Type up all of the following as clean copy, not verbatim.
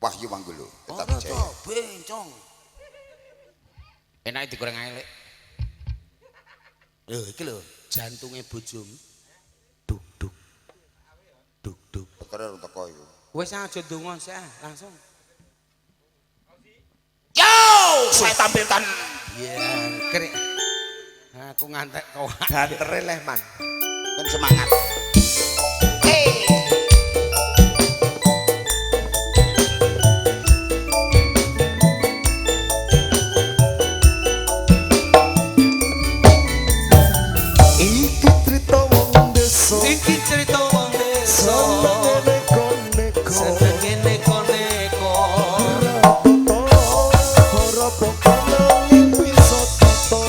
Wahyu Manggolo tetap Ora jaya. to, bencong. Enake digoreng ae, Lek. Lho iki lho, jantunge bojomu. Duk duk. Duk duk. Dokter urung teko iku. Wis aja ndonga sik ah, langsung. Yo, saya tampilkan. Iya, krik. Aku ngantek kok. Bantere leh man. Kan semangat. Hey. Iki crita wong desa. Iki cerita wong desa. Senenge neko-neko. Senenge neko-neko. Ora apa-apa nanging bisa ditata.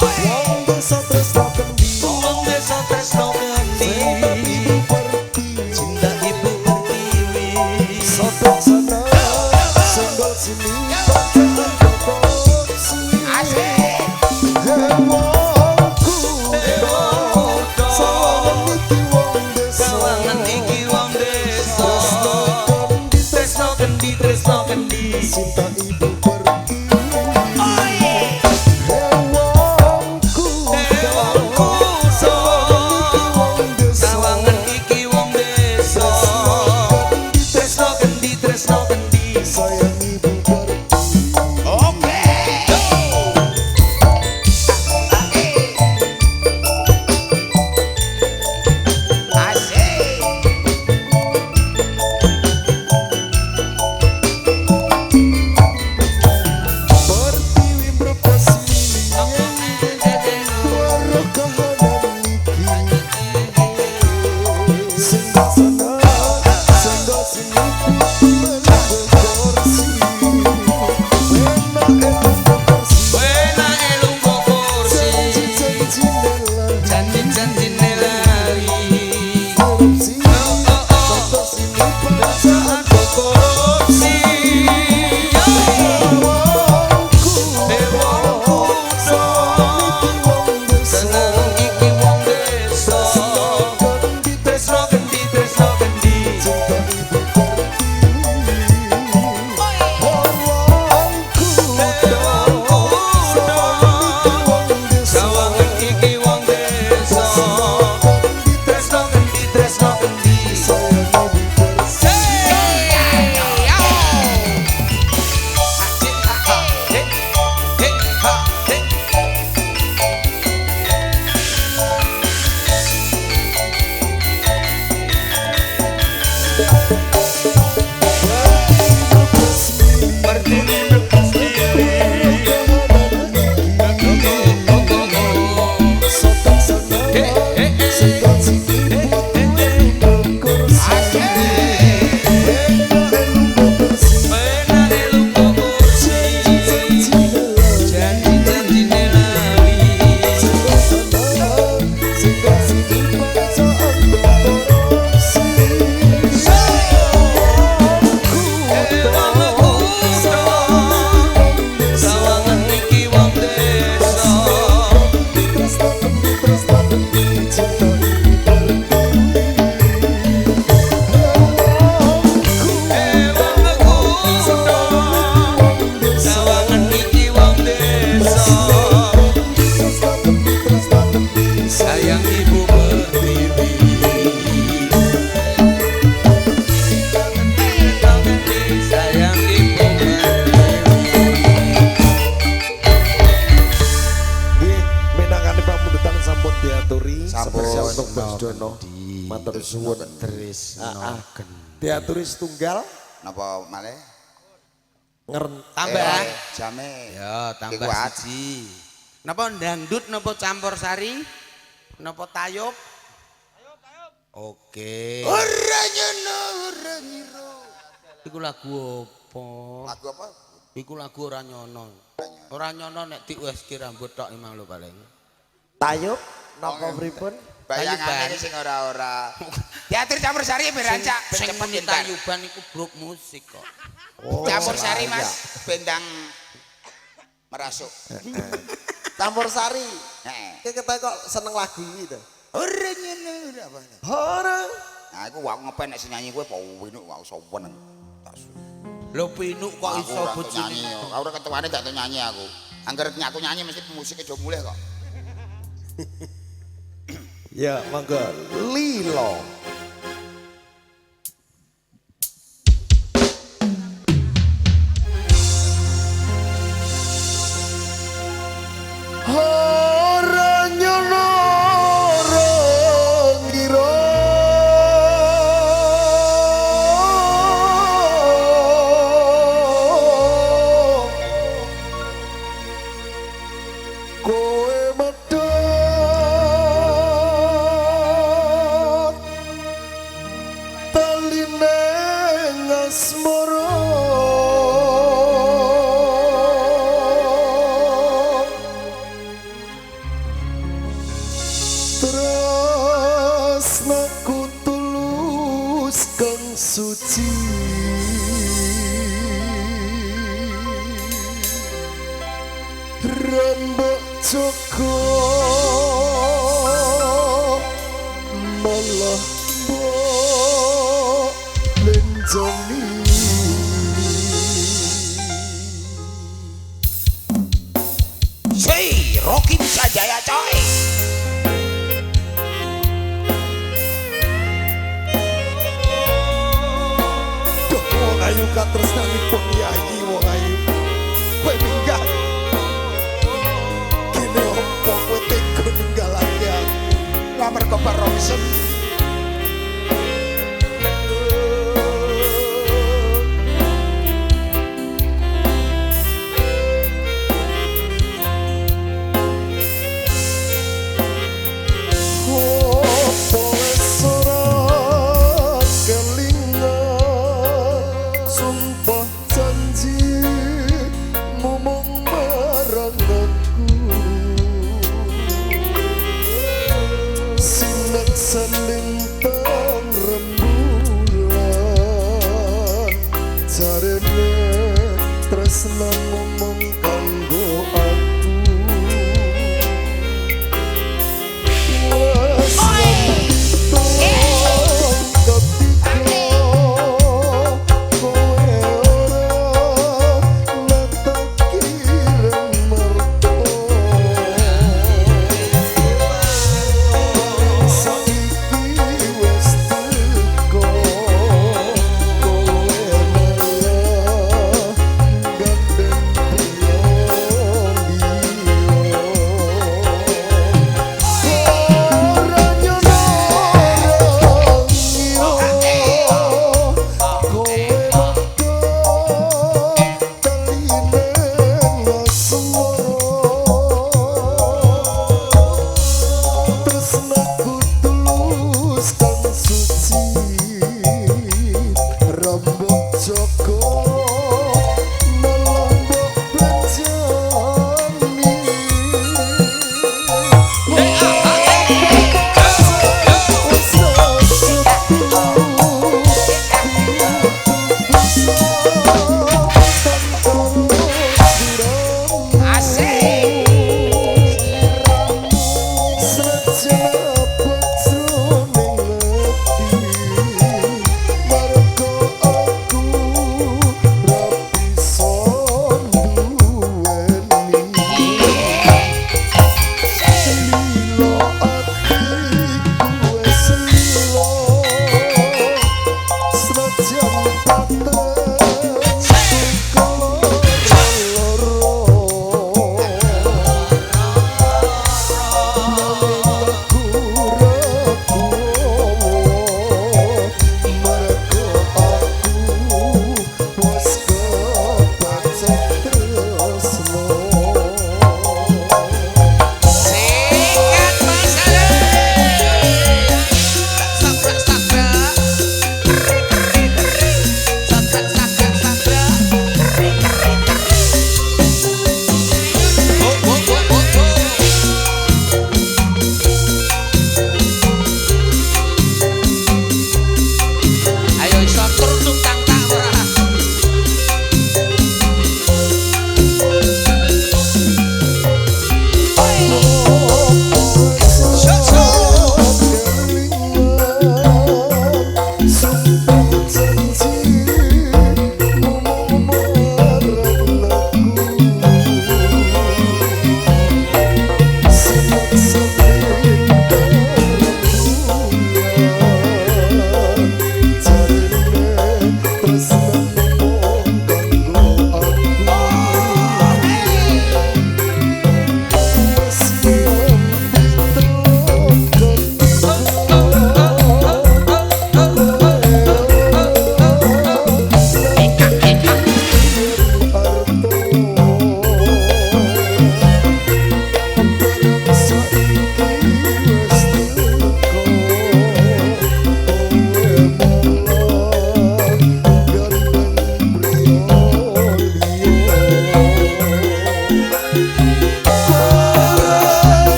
Wong desa tresno kendi. Wong desa tresno kendi. Cinta ibu pertiwi. Cinta ibu pertiwi. Sodok sana, senggol sini, bacaan korupsi. Asik. Wong kutha, sawangan iki wong desa. Sawangan iki wong desa. Tresno kendi, Tresno kendi, tresno kendi. cinta ibu pertiwi. Wong kutha, sawangan iki wong desa. Sawangan iki wong desa. Tresno kendi, tresno kendi. Sayang ibu pertiwi. Oke. Asik. Pertiwi brebes mili, weruh kahanan iki. Senggol sana, senggol sini, putu kursi. Enake lungguh kursi, Enake lungguh kursi. janji-janjine lali. Janji-janjine lali. Korupsi, Oh, oh, oh. soto sini bacaan Korupsi. Wong Wong kutha, iki wong desa. seneng iki wong desa. Kendi, Tresno kendi, tresno kendi. cinta ibu pertiwi. Wong kutha, Sawangan iki wong desa. Tresno kendi, tresno kendi. Sayang ibu pertiwi. Enake lungguh kursi. Janji-janjine lali. Wong kutha, sawangan iki wong desa. Wong kutha, sawangan iki wong desa. Sayang ibu pertiwi. Sayang ibu pertiwi. Nggih, minangkane pamundutan sampun diaturi Sampun. spesial untuk Bos Dono. Matur suwun. Tresno kendi. Diaturi setunggal Napa malih? ngeren Tambah. Jame. Ya, tambah Kuat. siji. Napa dangdut napa campur sari? Napa tayub? Oke. Ora nyono ora nyiro. Iku lagu apa? Lagu apa? Iku lagu ora nyono. Ora nyono nek diweski rambut tok emang lho paling. Tayub napa pripun? Bayangane Tayuban. sing ora-ora. Diatur campur sari ben rancak ben Sing cepet muni yen bar. tayuban iku grup musik kok. Oh, Campur sari iya. Mas, bendang merasuk. Campur sari. Heeh. Ki ketok kok seneng lagu iki to. Ora nyono ora apa. Ora. Nah, iku aku ngepen nek sing nyanyi kowe po winuk aku seneng. Lho Pinuk kok Aku iso ora tau bojone. nyanyi. Aku ora ketuane gak tau nyanyi aku. Angger aku nyanyi mesti musike do mulih kok. Ya, monggo Lilo. Ora nyono ora ngira kowe medhot taline ngasmara tresnaku tulus kang suci rembek joko malah mbok lenjoni. Sei, Rocky bisa jaya coy. Duh, wong ayu katresnanipun yayi wong ayu. Kowe minggat. Kene opo kowe tega ninggalake aku? Lah mergo barongsen. Opo wis ora kelingan sumpah janji mung marang aku sinaksan lintang rembulan jarene tresnamu mung kanggo aku. Yeah.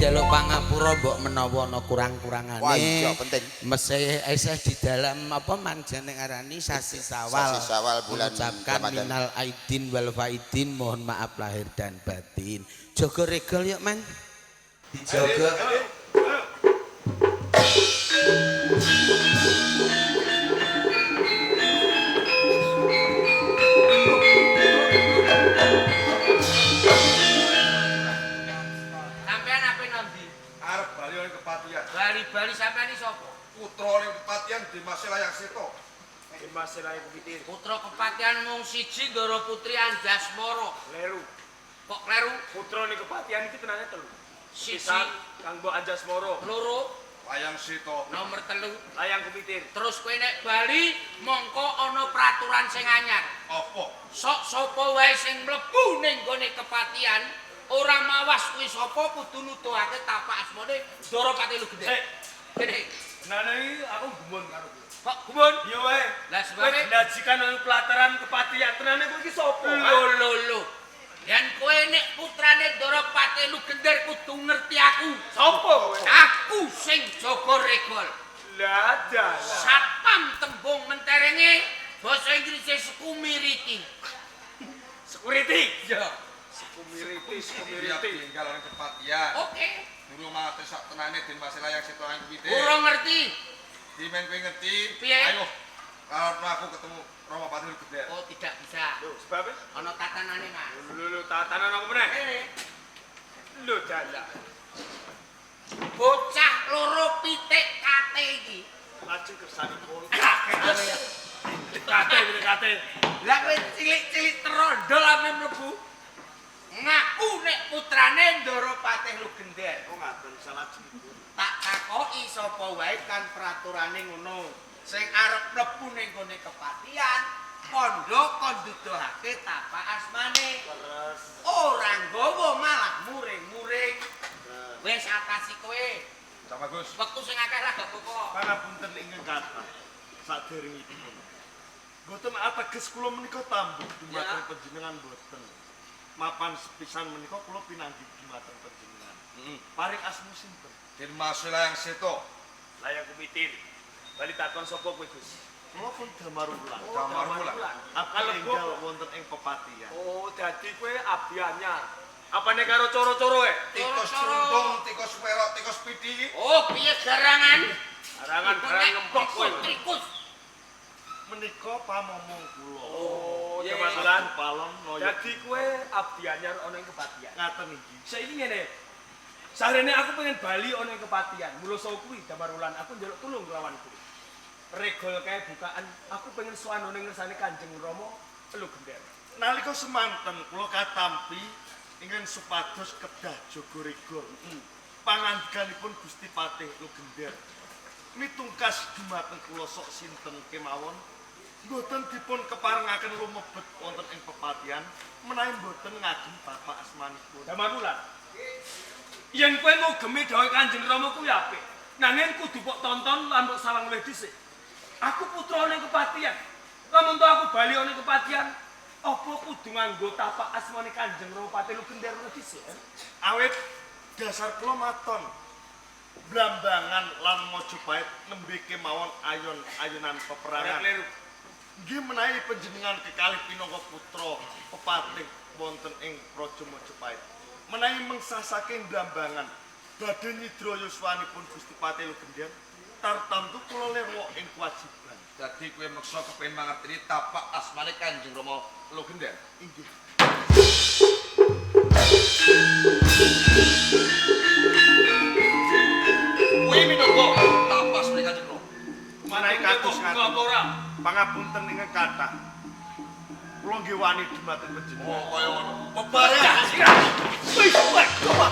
njaluk pangapura mbok menawa ana kurang-kurangane. Wah, iya penting. Mesih esih di dalam apa manjane ngarani sasi Sawal. Sasi Syawal bulan mengucapkan Ramadan. Minal aidin wal faidin, mohon maaf lahir dan batin. Jaga regol yuk, Mang. Dijaga. Sampean ape nandi? Arep bali ning kepatian. Bali-bali sampean iki sapa? Putra ning kepatian Dimas Layang Seta. Dimas Layang Kupitir. Putra kepatian mung siji Ndara Putri Anjasmara. Kleru. Kok kleru? Putra ning kepatian iki tenane telu. Siji, Pisan Kang Mbok Anjasmara, loro, Layang Seta. nomor telu. Layang Kupitir. Terus kowe nek bali mongko ana peraturan sing anyar. Apa? Sok sapa wae sing mlebu ning gone kepatian ora mawas kuwi sapa kudu nuduhake tapak asmane Ndara Pati Lugende. Sik. Kene. Tenane iki aku gumun karo kowe. Kok gumun? Iya wae. Lah Kowe sebabe dilajikan nang pelataran kepatian. Tenane kowe iki sapa? lho lho lho. Yen kowe nek putrane Ndara Pati Lugender kudu ngerti aku. Sapa kowe? Aku sing jaga regol. Lah dalah. Satpam tembung menterenge basa Inggrise sekumiriti. Security. Ya. Security, Iya security. tinggal ning kepatian. Oke. Durung mate sak tenane Dimas Layang Seta Layang Kupitir. Urung ngerti. Dimen kowe ngerti. Piye? Ayo. Karep aku ketemu Rama Pati Geder. Oh, tidak bisa. Lho, sebabe? Ana tatanane, Mas. Lho lho tatanan aku meneh. Lho dalah. Bocah loro pitik kate iki. Lajeng kersanipun. Kate kate. Lah kowe cilik-cilik terondol ame mlebu. Ngaku nek putrane Ndara Patih Lugender. Oh ngaten salajengipun. Tak takoki sapa wae kan peraturane ngono. Sing arep mlebu ning gone kepatian, kandha kon duduhake tapak asmane. Leres. Ora nggawa malah muring-muring. Wis atasi kowe. Cak Bagus. Wektu sing akeh lah gak apa-apa. Pangapunten ingkang kathah saderengipun. Mboten ateges kula menika tambuh dumateng panjenengan mboten. Mapan sepisan menika kula pinanggih dumateng panjenengan. Heeh. Paring asma sinten? Dimas Layang Seta. Layang Kupitir. Bali takon sapa kowe, Gus? Kula pun Damar Wulan. Damar Wulan. Abdi Kalebu enggal wonten ing pepatihan. Oh, dadi kowe abdi anyar. Apane karo coro-coro e? Tikus cuntung, tikus welok, tikus pidi. Oh, piye garangan? Garangan barang ngempok kowe. Tikus. Menika pamomong kula. Oh, Ye. Damar Wulan. Palon noyo Dadi kowe abdi anyar ana ing kepatian. ngaten iki. Saiki ngene. Sahrene aku pengen bali ana ing kepatian. Mula saka kuwi Damar Wulan aku njaluk tulung kelawan kuwi. Regol kae bukaan, aku pengen sowan ning ngersane Kanjeng Rama Lugender. Nalika semanten kula katampi ingkang supados kedah jaga regol. Pangandikanipun Gusti Patih Lugender. Mitungkas dumateng kula sok sinten kemawon mboten dipun keparengaken lumebet wonten ing pepatihan menawi mboten ngagem bapak asmanipun. Damar Wulan. Yen kowe ngugemi dawuh Kanjeng Rama kuwi apik. Nanging kudu mbok tonton lan mbok sawang luwih dhisik. Aku putra ning kepatihan. Lamun to aku bali ana ning kepatihan, apa kudu nganggo tapak asmane Kanjeng Rama Patih Lugender ngono dhisik? Awit dasar kula maton Blambangan lan Mojopahit nembe kemawon ayon-ayonan peperangan. Kleru. Nggih menawi panjenengan kekalih pinangka putra pepatih wonten ing Praja Majapahit. Menawi mengsah saking Blambangan badhe nyidra yuswanipun Gusti Patih Lugender, tartamtu kula lirwa ing kewajiban. Dadi kowe meksa kepengin mangerteni tapak asmane Kanjeng Rama Lugender. Inggih. Kuwi minangka tapak asmane Kanjeng Rama. Menawi kados Buka ngaten. apa ora? Pangapunten ingkang kathah. Kula nggih wani dumateng panjenengan. Oh, kaya ngono. Pebareng. Wih, wah, coba.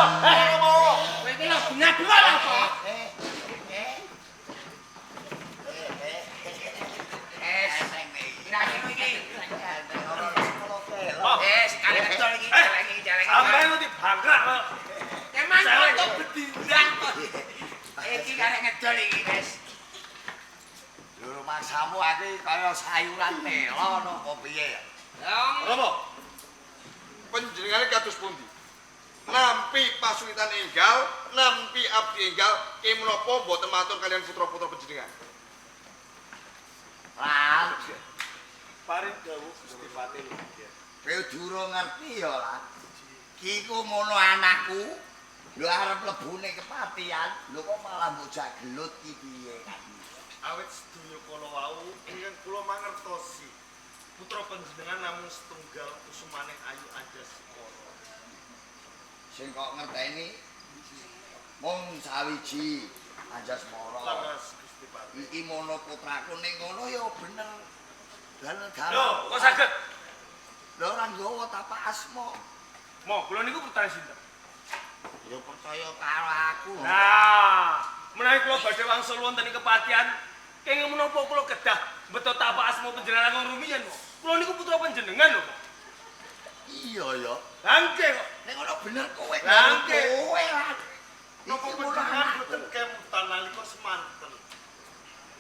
Kowe iki lho bengaduan apa? Sampai lu dibangkrak kok. Emang kok bedindang kok. Iki karek ngedol iki, Guys. Lho maksamu aku kaya sayuran telo napa piye ya? Rama. Panjenengane kados pundi? Nampi pasulitan enggal, nampi abdi enggal, ke menapa mboten matur kalian putra-putra panjenengan? Lan, Paring dawuh Gusti Patih Lugender. kowe durung ngerti ya, Lan. Ki ku ngono anakku. Lho arep mlebune kepatihan, lho kok malah mbok jak gelut ki piye kan? Awit sedaya kala wau ingkang kula mangertosi putra panjenengan namung setunggal kusumaning ayu Anjasmara. Sing kok ngerteni mung sawiji Anjasmara. Leres Gusti Patih. Iki mono putraku ning ngono ya bener. Dalan-dalan. Lho, kok saged? Lho ora nggawa tapak asma. Mo, kula niku putrane sinten? Ya percaya karo aku. Nah, menawi kula badhe wangsul wonten ing kepatihan, kenging menapa kula kedah beto tapak asma panjenengan langkung rumiyin, Mo. Kula niku putra panjenengan lho, Mo. Iya ya. Lah nggih kok. Nek ngono bener kowe. Lah nggih. Kowe lah. Napa Iki mono panjenengan anakku. boten kemutan nalika semanten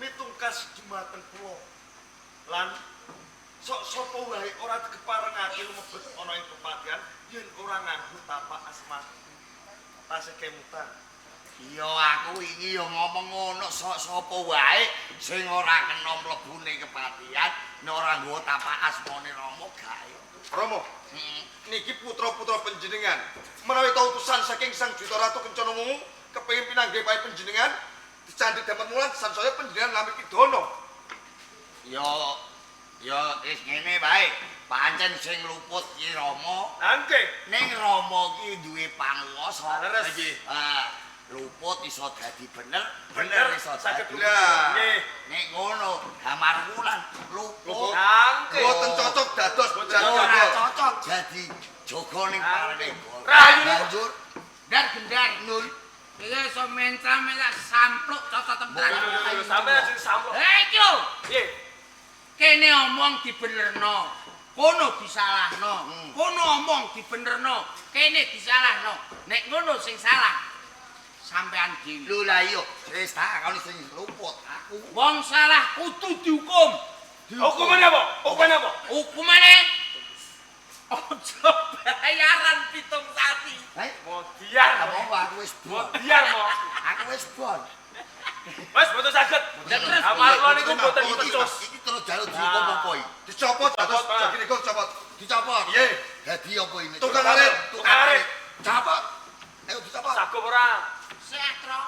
mitungkas dumateng kula lan sok sapa wae ora dikeparengake lumebet ana ing kepatihan yen ora nganggo tapak asma. Tasih kemutan. Iya aku iki ya ngomong ngono sok sapa wae sing ora kena mlebune kepatihan nek ora nggawa tapak asmane Rama gawe. Rama, niki putra-putra panjenengan menawi kautusan saking Sang Juta Ratu Kencana Wungu kepengin pinanggih pae panjenengan dicandhik dapat mulan sansaya panjenengan lami pidana. Ya ya wis ngene wae. Pancen sing luput ki Rama. Lah nggih. Ning Rama ki duwe panguwasa. Leres. Ah, luput iso dadi bener, bener iso saged dadi. Lah. Nggih. Nek ngono, Damar Wulan luput. Lah nggih. Boten cocok dados Ora jaga. cocok jadi jaga ning parene. Rahayu niku. Banjur Gendar gendar. Nun. Iki iso mencah-mencah sampluk cocok tempran. Lho, sampeyan sing sampluk. Eh iki lho. Piye? Kene omong dibenerno, kono disalahno. Kono omong dibenerno, kene disalahno. Nek ngono sing salah sampean dhewe. Lho lah iya, wis tak akoni sing luput aku. Wong salah kudu dihukum. Hukumane apa? Hukumane apa? Hukumane aja bayaran 7 sasi. Hei, Modiar. apa aku wis bon. Modiar mo. Aku wis bon. Wis mboten saged. Lah terus Amar kula niku mboten dipecus. Iki terus jaluk dihukum apa iki? Dicopot dados Copot, Pak. jagine gol copot. Dicopot. Nggih. Dadi apa ini? Tukang arit. Tukang arit. Copot. Ayo dicopot. Sagup ora? Setro.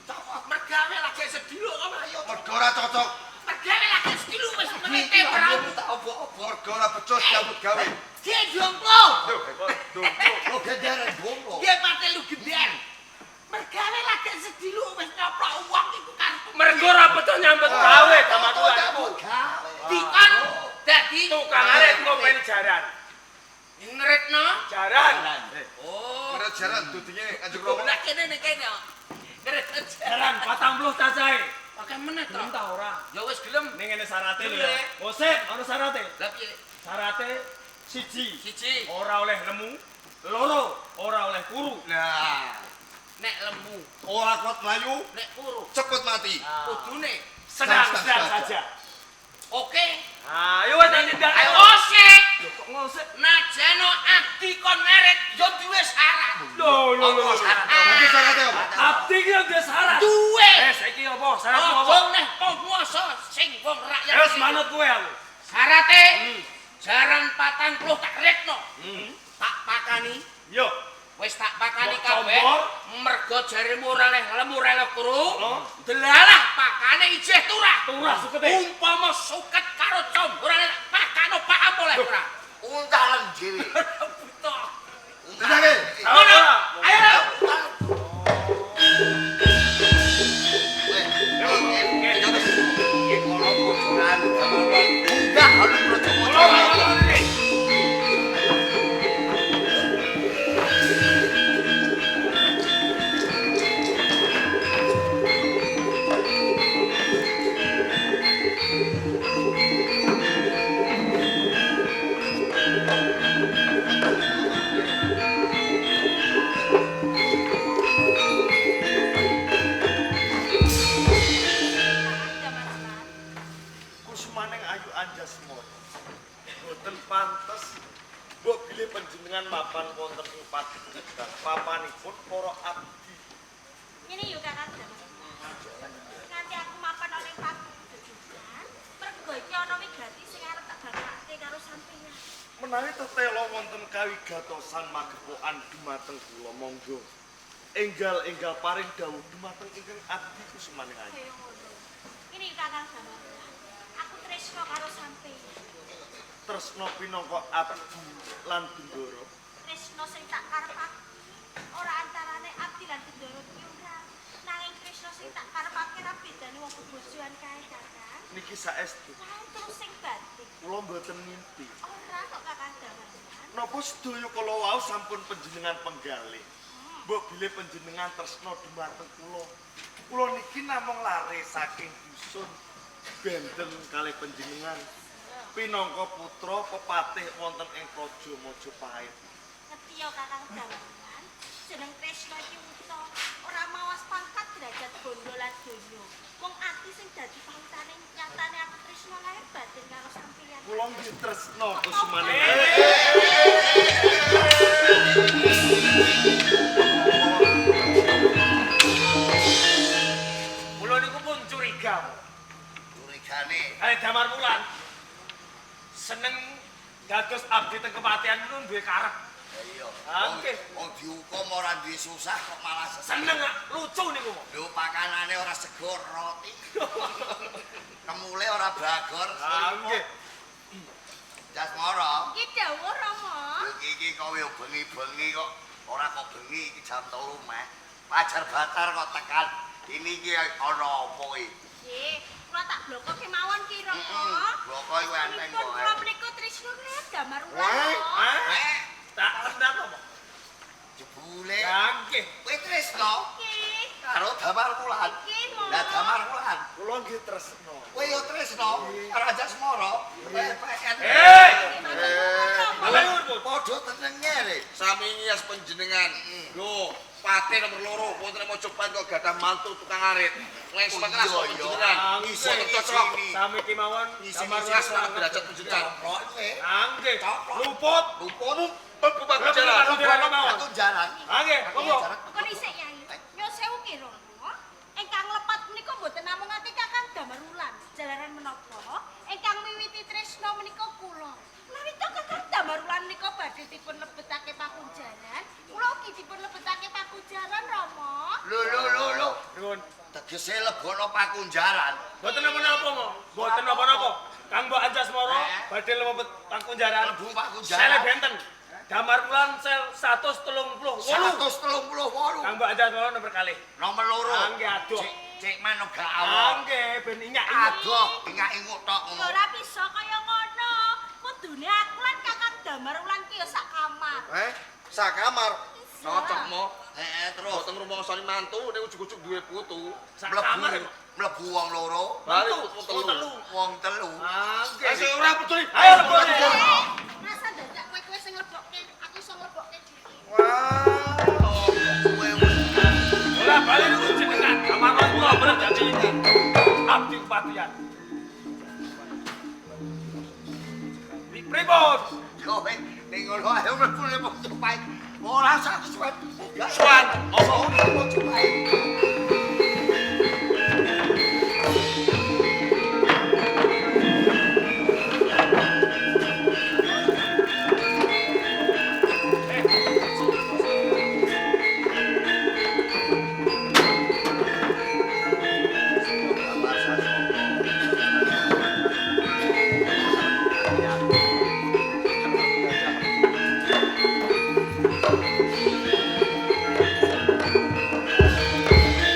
Copot. Mergawe lagi sediluk kok. Ayo Mergo ora cocok, Mergawe lagi sediluk wis menite iki perahu. tak apa-apa. mergo ora becus nyambut gawe. Dia jomplo. Lo gendere gomblo. Dia pate lu gedean. Mergawe lagi sediluk wis nyoplok uang iku karep. Mergo ora pecah nyambut gawe Damar Wulan. Nyambut gawe. Dikon dadi Tukang arit ngopeni jaran. Ngeretno. Jaran. Oh. Ora jaran dudinge Kanjeng Rama. Lah kene ning kene. Ngeretno Jaran 40 cacahe. Pakai menit Gelem to. ta ora? Ya wis gelem. Ning ngene syarate lho ya. Ngosip ana syarate. Lah piye? Syarate siji, Siji, ora oleh lemu, loro ora oleh kuru. Nah, nek lemu, ora kuat mlayu, nek kuru, cepet mati. kudune Sedang-sedang saja. oke. Ayo wis nang nyendak. Ayo osek. Lho kok ngosek? Najano abdi kon ngarit ya duwe syarat. Lho lho lho. Iki syarate apa? Abdi ki yo duwe syarat. Duwe. Eh saiki apa? Syaratmu Aja apa? neh penguasa sing wong rakyat. Wis manut kowe aku. Syarate jaran 40 tak retno. Tak pakani. Yo. Wis tak pakani Mbok kabeh. combor. Mergo jaremu ora leh lemu ora leh kuru. Oh. Delalah pakane ijeh turah. Turah sukete. Umpama suket karo comboran tak pakano pak apa leh ora. Untalan dhewe. Buta. Tenang. Ora. Ayo. Iki kono bojoran munggah ana Ora Brajamusti. ora. Mboten pantes. Mbok bilih panjenengan mapan wonten ing padukutan. Papanipun para abdi. Ngene yo Kakang Damar. Nganti aku mapan ana ing padukutan, mergo iki ana wigati sing arep tak barakake karo sampeyan. Menawi tetela wonten kawigatosan magepokan dumateng kula monggo. Enggal-enggal paring dawuh dumateng ingkang abdi kusumaning ayu. Kaya ngono. Ngene yo Kakang Damar. Aku tresno karo sampeyan. Tresna pinangka abdi lan bendara. Tresno sing tak karepake ora antarane abdi lan bendara ki ora. Nanging tresno sing tak karepake ra bedane wong bebojoan kae Kakang. Niki saestu. Kae terus sing batin. Kula mboten ngimpi. Ora kok Kakang Damar. Napa sedaya kala wau sampun panjenengan penggalih. Mbok bilih panjenengan tresna dumateng kula. Kula niki namung lare saking dusun benten kalih panjenengan pinangka putra pepatih wonten ing Praja Majapahit. Ngerti ya Kakang Damarlan, jeneng tresna iki wuta, ora mawas pangkat derajat bondo lan donya. Wong ati sing dadi pawitane nyatane aku tresna lahir batin karo sampeyan. Kula nggih tresna kusumane. Kula niku pun curiga. Curigane. Ayo Damar Wulan. Seneng dados abdi teng kepatihan niku duwe karep. Ya iya. Ah, nggih. Wong dihukum ora duwe susah kok malah seneng lucu niku. Lho pakanane ora sego roti. Kemule ora bagor. Ah nggih. Jasmara. Iki dawuh Rama. Iki kowe bengi-bengi kok ora kok bengi iki jam 3 meh. Pajar batar kok tekan. Ini iki ana apa iki? Nggih, kula tak bloko kemawon ki Rama. Bloko iku enteng kok. Kula menika tresna kaya Damar Wulan. Hah? Tak tendang apa? Jebule. Ya nggih. Kowe tresna Nggih. karo Damar Wulan. Nggih, Mo. Lah Damar Wulan. Kula nggih tresna. Kowe yo tresna karo Anjasmara. PPN. Hei! Eh, padha tenenge re. Sami ngias panjenengan. Lho, patih nomor 2 wonten Mojopahit kok gadah mantu tukang arit. Leng semangat Oh, iya, iya. panjenengan. Iso Mboten cocok. Sami kemawon Ngisi-ngisi Ngias lan derajat panjenengan. Coplok kowe. Ah nggih. Luput. Luput. Mlebu pakujaran. Aku jalan. Ah nggih, monggo. Kok dhisik Yai. Nyuwun sewu ki Rama. Ingkang lepat menika mboten namung ati Kakang Damar Wulan. Jalaran menapa ingkang miwiti tresna menika kula. Menawi to Kakang Damar Wulan menika badhe dipun lebetake pakunjaran, kula ugi dipun lebetake pakunjaran Rama. Lho lho lho lho. Nuwun. Tegese lebono pakunjaran. Mboten napa-napa, Mo. Mboten napa-napa. Kang Mbok Anjasmara badhe lebet pakunjaran. Mlebu pakunjaran. Sele benten. Damar Wulan sel 138. 138. Kang Mbok Anjasmara nomor kalih. Nomor 2. Ah nggih adoh. Cek manuk gak Ah awor. nggih ben inyak-inyak. Adoh, ingak-inguk tok ngono. Ora bisa kaya ngono. Kudune aku lan Kakang Damar Wulan ki ya sak kamar. Eh, sak kamar. Cocok mo. Heeh, terus Mboten rumangsani mantu ning ujug-ujug duwe putu. Sak mlebu kamar. mlebu wong loro, Bali Wong telu. wong telu. Ah nggih. Sing ora peduli. Ayo lebokne. Rasa dadak kowe-kowe sing lebokke, aku iso nglebokke dhewe. Wah, kowe Ora bali niku jenengan. Damar Wulan kula bener dadi abdi kepatihan. Pripun? Kowe ning ngono ae mlebu Mojopahit. Ora usah suwen. Suwen. Apa Mojopahit?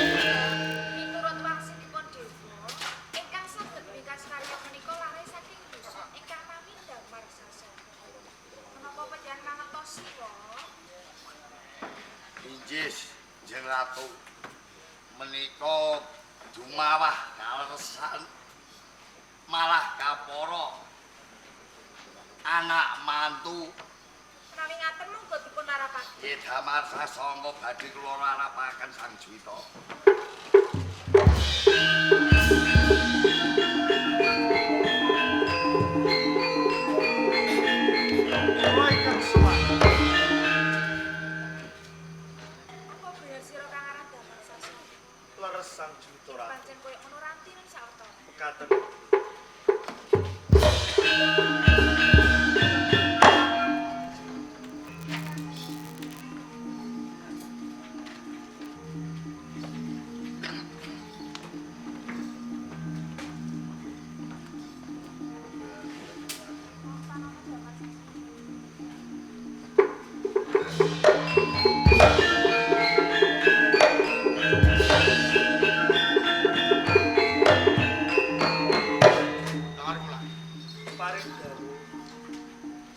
Miturut wangsulipun dewa, ingkang saged bingkas karya menika lare saking dusun ingkang nami Damar Sasongko. Menapa panjenengan mangertosi, Pak? Injih, Jeng Ratu. Menika dumawah kaleresan malah kapara anak mantu Menawi ngaten monggo dipun larapaken. Ki Damar Sasongko badhe kula larapaken Sang Juwita.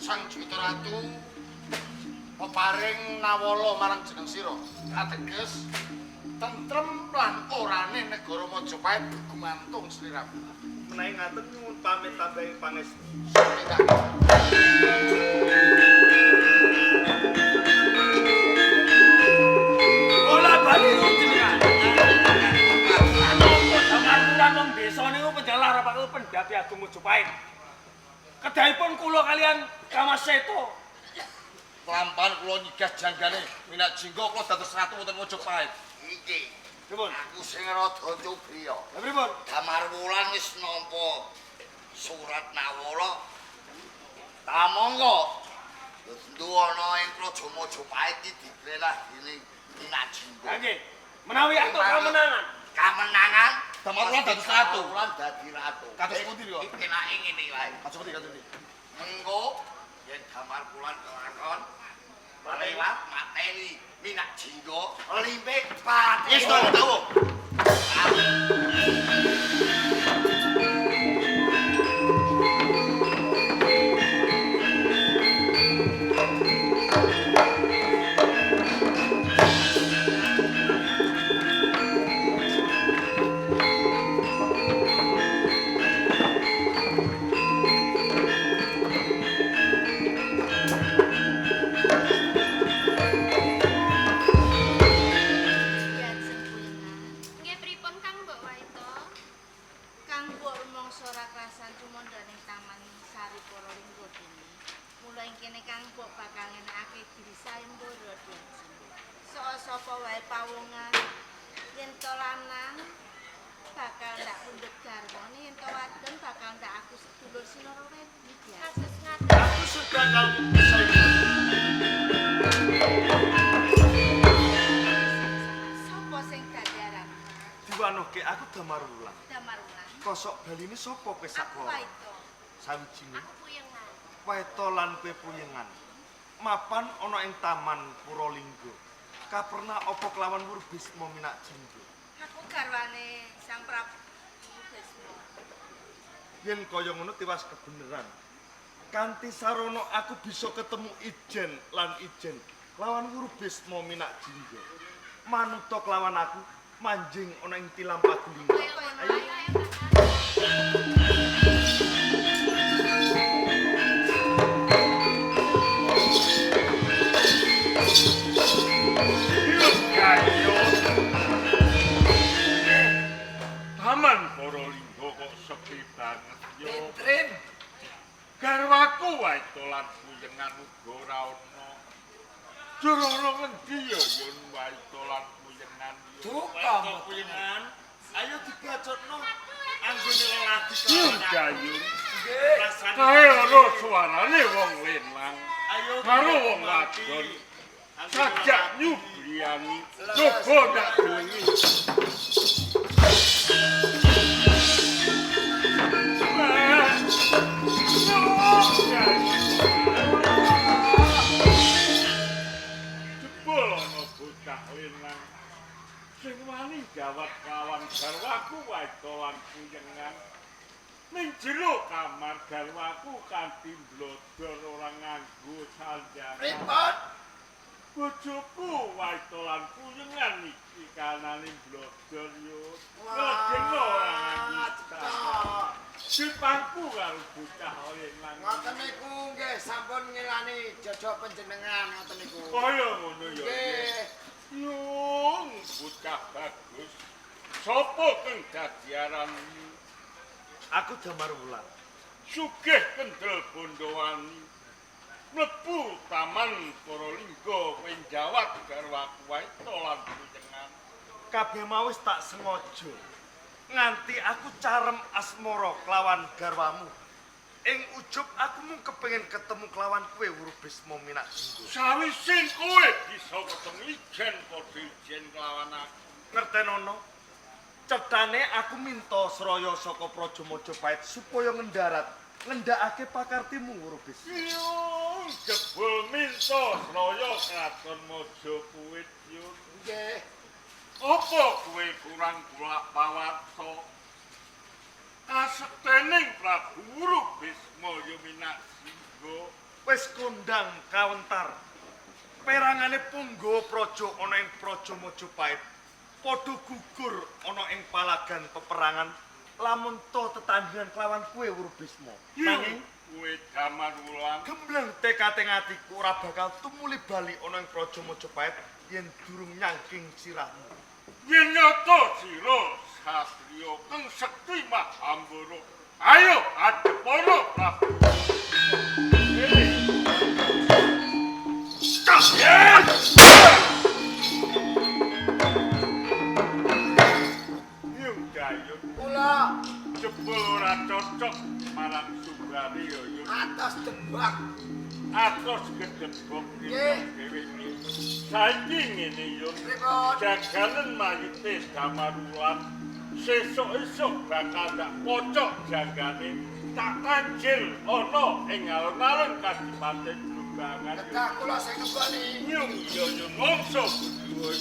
Sang Juwita Ratu peparing nawala marang jeneng sira. Ateges tentrem lan orane negara Majapahit gumantung sliramu. Menawi ngaten nyuwun pamit tambahi pangestu. Bola bali jenengan. Napa Damar Wulan wong desa niku penjelar apa pendhapi agung Majapahit. Kedahipun kula kalian Kamaseta. Kelampahan kula nyigas janggane Minak Jingga kula dados ratu wonten Majapahit. Iki. Pripun? Aku sing rada cubriya. Lha pripun? Damar Wulan wis nampa surat nawala. Tamangka tentu ana ing Praja Majapahit iki diprenah dening Minak Jingga. Ha nggih. Menawi atur kamenangan. Kamenangan Damar Wulan dados ratu. Damar Wulan dadi ratu. Kados pundi lho? Iki penake ngene wae. Kados pundi kados pundi? Mengko yen Damar Wulan kelakon lewat mateni Minak Jingga limpe pati. Wis to tau. Diajeng Puyengan. Nggih pripun Kang Mbok Waito? Kang Mbok rumangsa ora krasan tumandha ning Taman Sari Paralingga dene. Mula ing kene Kang Mbok bakal ngenakake diri sayembara diajeng. Soal sapa wae pawongan yen to lanang bakal ndak pundhut garwane, yen to wadon bakal ndak aku sedulur sinara wedi diajeng. Kados ngaten. Aku sudah kalau bisa. Sapa sing dadi aran? Diwanohke aku Damar Wulan. Damar Wulan. Kosok baline sapa kowe Aku saklara? Waito. Sawijine Aku Puyengan. Waito lan kowe Puyengan. Mapan ana ing Taman Puralingga. Kaperna apa kelawan Wuru Bisma Minak Jingga? Aku garwane Sang Prabu Bisma. Yen kaya ngono tiwas kebeneran. Kanthi sarana aku bisa ketemu ijen lan ijen lawan Wuru Bisma Minak Jingga. Manuta kelawan aku manjing ana ing tilam pagulingan. Ayo Ayo. ayo ayo Kakang. Taman Paralingga kok sepi banget yo. Tentrim. Garwaku wae lan Puyengan uga ora ana. Jur ana ngendi ya yen wae lan Puyengan yo. Duka Waito Puyengan, ayo dibacotno anggone lelaki Yun kelawan aku. gayun. Nggih. Rasane Kae ana suarane wong lenang ayo karo wong wadon. Sajak nyubriyani coba ndak delengi. Jebul ana bocah lenang sing wani gawat kawan garwaku wae lan Puyengan. Ning jero kamar garwaku kanthi mblodor ora nganggo sandhangan. Pripun? Bojoku wae lan Puyengan iki kanane mblodor yo. Lajeng ora nganggo sandhangan. Dipangku karo bocah lenang. Ngoten niku nggih sampun ngilani jojo panjenengan ngoten niku. Kaya ngono ya. Nggih. Yung bocah bagus. Sopo kang dadi aranmu? Aku Damar Wulan. Sugih kendel bondowani. Mlebu Taman Paralingga kowe njawat garwaku wae lan Puyengan. Kabeh mau wis tak sengaja. Nganti aku carem asmara kelawan garwamu. Ing ujub aku mung kepengin ketemu kelawan kowe Wuru Bisma Minak Jingga. Sawise kowe bisa ketemu ijen padha ijen kelawan aku. Ngertenono. Cethane aku minta sraya saka Praja Majapahit supaya ngendarat ngendhakake pakartimu Wuru Bisma. Yung jebul minta sraya kraton Majapahit yun. Nggih. Apa kowe kurang kulak pawarta? Kasektening Prabu Wuru Bisma ya Minak Jingga. Wis kondang kawentar. Perangane punggawa praja ana ing Praja Majapahit padha gugur ana ing palagan peperangan lamun to tetandhingan kelawan kowe Wuru Bisma. Nanging kowe Damar Wulan gembleng tekate atiku ora bakal tumuli bali ana ing Praja Majapahit yen durung nyangking sirahmu. Yen nyata sira satriya kang sekti Mahambara. Ayo adepana Prabu. Yung Dayut Kula jebul ora cocok marang Subrani ya Yun. Atos debak. Atos gedebok dhewe iki. Saiki ngene Yun. Jaganen mayite Damar Wulan sesuk esuk bakal tak pocok jagane tak kanjil ana ing alun-alun Kadipaten Grubagan. Kedah kula sing nembani. Yung ya Yun mongso kudu Yun.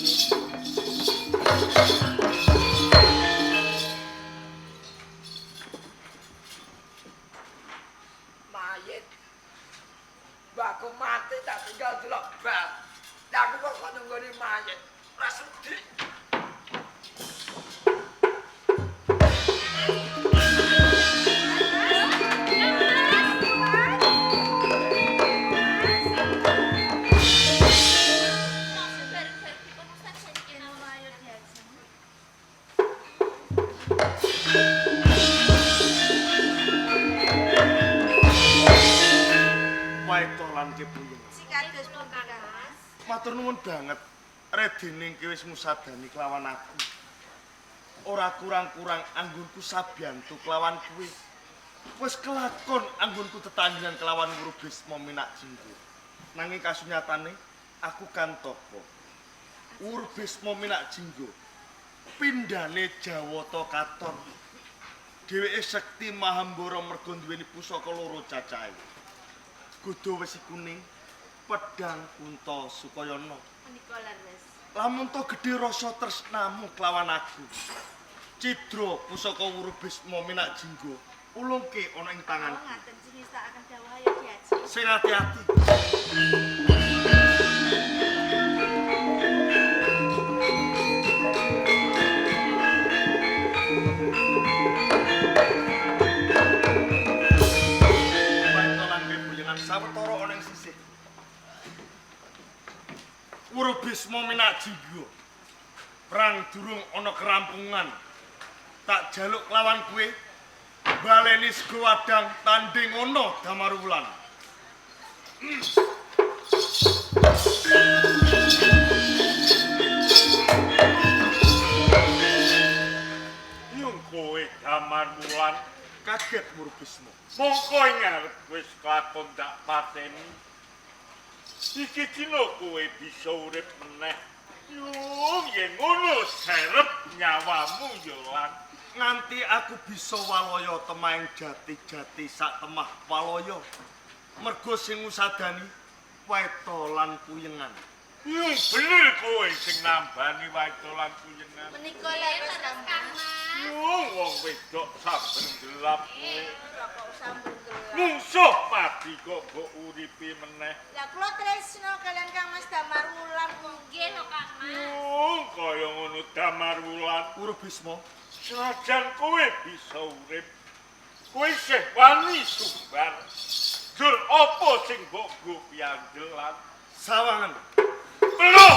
Mayit. Mbakku mati tak tinggal delok bal. Lah aku kok kok nunggoni mayit. Ora sudi. Waito lan Kepuyeng. Sikados pundi Kang Mas? Matur nuwun banget. Redining ki wis ngusadani kelawan aku. Ora kurang-kurang anggonku sabiyantu kelawan kowe. Wis kelakon anggonku tetandhingan kelawan Wuru Bisma Minak Jinggo. Nanging kasunyatane aku kantaka. Wuru Bisma Minak Jinggo pindhane Jawata katon. Dheweke sekti Mahambara merga duweni pusaka loro cacahe. Kuda wesi kuning, pedang Kunta Sukayana. Menika leres. Lamun to gedhe rasa tresnamu kelawan aku. Cidra pusaka Wuru Bisma Minak Jinggo ulungke ana ing Oh tanganku. ngaten cinistakaken dawuh ayo diaji. Sing ati-ati. Waito lan Kebuyengan sawetara ana ing sisih. Wuru Bisma Minak Jinggo. Perang durung ana kerampungan. Tak jaluk lawan kowe baleni sego wadang tanding ana Damar Wulan. Yung kowe Damar Wulan Kaget Wuru Bisma. mongko ing ngarep wis kelakon tak pateni. Iki dina kowe bisa urip meneh. Yung yen ngono serep nyawamu ya Lan. Nganti aku bisa walaya temahing jati-jati sak temah walaya. Mergo sing ngusadani Waito lan Puyengan. Yung bener kowe sing nambani Waito lan Puyengan. Menika leres Kang Mas. Yung wong wedok saben gelap kowe. Kok sambung gelap. Mungsuh mati kok mbok uripi meneh. Lah kula tresno kalian Kang Mas Damar Wulan kok. Nggih lho Kang Mas. Yung kaya ngono Damar Wulan. Wuru Bisma, Senajan kowe bisa urip, kowe isih wani sumbar. Jur apa sing mbok nggo piandelan? sawangan. Belum.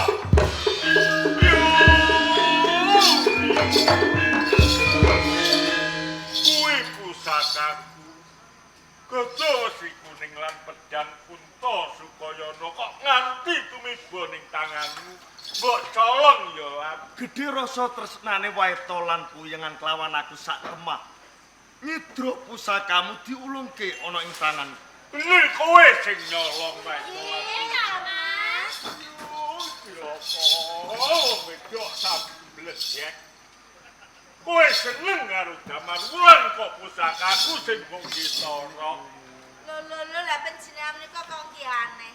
Kuwi pusakaku. Gada wesi kuning lan pedang Kunta Sukayana kok nganti tumiba ning tanganmu. Mbok colong ya Lan. Gedhe rasa tresnane Waito lan Puyengan kelawan aku sak temah. Nyidra pusakamu diulungke ana ing tanganku. Bener kowe sing nyolong Waito lan. Nggih Kang Mas. Oh, wedok sapi bledek. Kowe seneng karo Damar Wulan kok pusakaku sing mbok disorok. Lho lho lho lah panjenengan menika kok nggih aneh.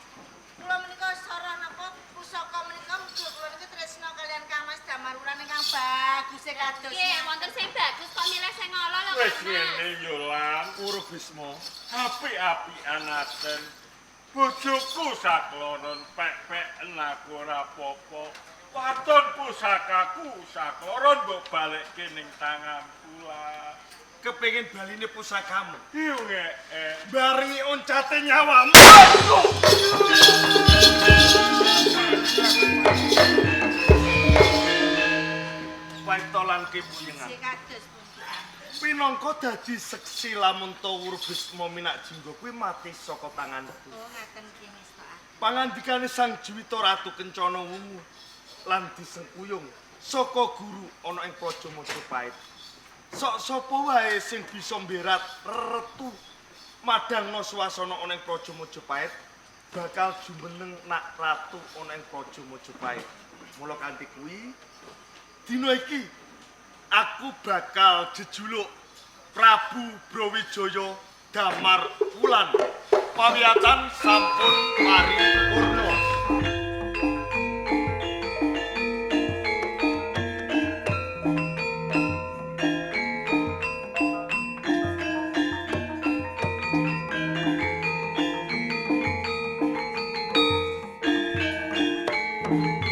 Kula menika sora napa pusaka menika muga kula niku tresna kalian Kang Mas Damar Wulan ingkang baguse kados. Nggih, wonten sing bagus kok milih sing ala lho Wis Kang Mas. ngene yo Lan, Wuru Bisma, apik-apikan aten. Bojoku sakloron pek-peken aku ora apa-apa. Waton pusakaku sakloron mbok balekke ning tanganku lah. Kepengin baline pusakamu. Iya ngek. Barengi oncate nyawamu. Paito lan Ki Puyengan. Kados pundi? Pinangka dadi seksi lamun Tawur Bisma Minak Jingga kuwi mati saka tanganku. Oh, ngaten ki ngestokaken. Pangandikane Sang Juwita Ratu Kencana Wungu lan disengkuyung saka guru ana ing Praja Majapahit. Sok sapa wae sing bisa mberat reretu madangna swasana ana ing Praja Majapahit bakal jumeneng nak ratu ana ing Praja Majapahit. Mula kanthi kuwi dina iki aku bakal jejuluk Prabu Brawijaya Damar Wulan. Pawiyatan sampun paripurna. Thank